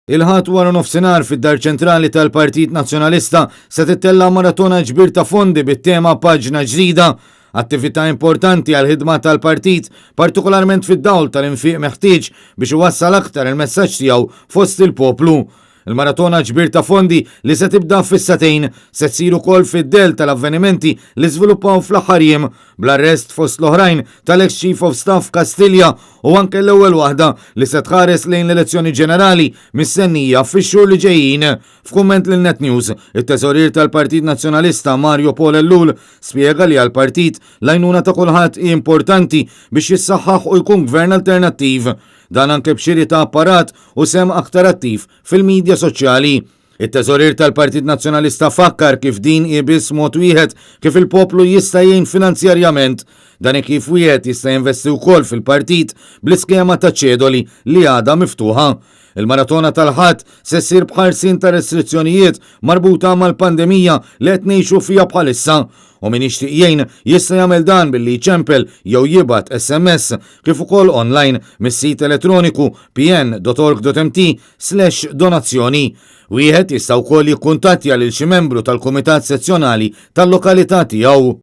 Il-Ħadd wara nofsinhar fid-Dar Ċentrali tal-Partit Nazzjonalista se tittella' maratona ġbir ta' fondi bit-tema Paġna Ġdida. Attività importanti għall-ħidma tal-partit, partikolarment fid-dawl tal-infiq meħtieġ biex iwassal aktar il-messaġġ tiegħu fost il-poplu. Il-maratona ġbir ta' fondi li se tibda fis-sagħtejn se tsir ukoll fid-dell tal-avvenimenti li żviluppaw fl-aħħar jiem bl-arrest fost l-oħrajn tal-ex Chief of Staff Kastilja u anke l-ewwel waħda li se tħares lejn l-elezzjoni ġenerali mistennija fix-xhur li ġejjin. F'kumment lil Net News, it-Teżorier tal-Partit Nazzjonalista Mario Paul Ellul spjega li għall-partit l-għajnuna ta' kulħadd hi importanti biex jissaħħaħ u jkun gvern alternattiv. Dan anke b'xiri ta' apparat u sehem aktar attiv fil-midja soċjali. It-Teżorier tal-Partit Nazzjonalista fakkar kif din hi biss mod wieħed kif il-poplu jista' jgħin finanzjarjament. Dan hi kif wieħed jista' jinvesti wkoll fil-partit bl-iskema ta' ċedoli li għadha miftuħa. Il-maratona tal-Ħadd se ssir b'ħarsien ta' restrizzjonijiet marbuta mal-pandemija li qed ngħixu fiha bħalissa. U min jixtieq jgħin jista' jagħmel dan billi jċempel jew jibgħat SMS kif ukoll online mis-sit elettroniku pn.org.mt slash donazzjoni. Wieħed jista' wkoll jikkuntattja lil xi membru tal-kumitat sezzjonali tal-lokalità tiegħu.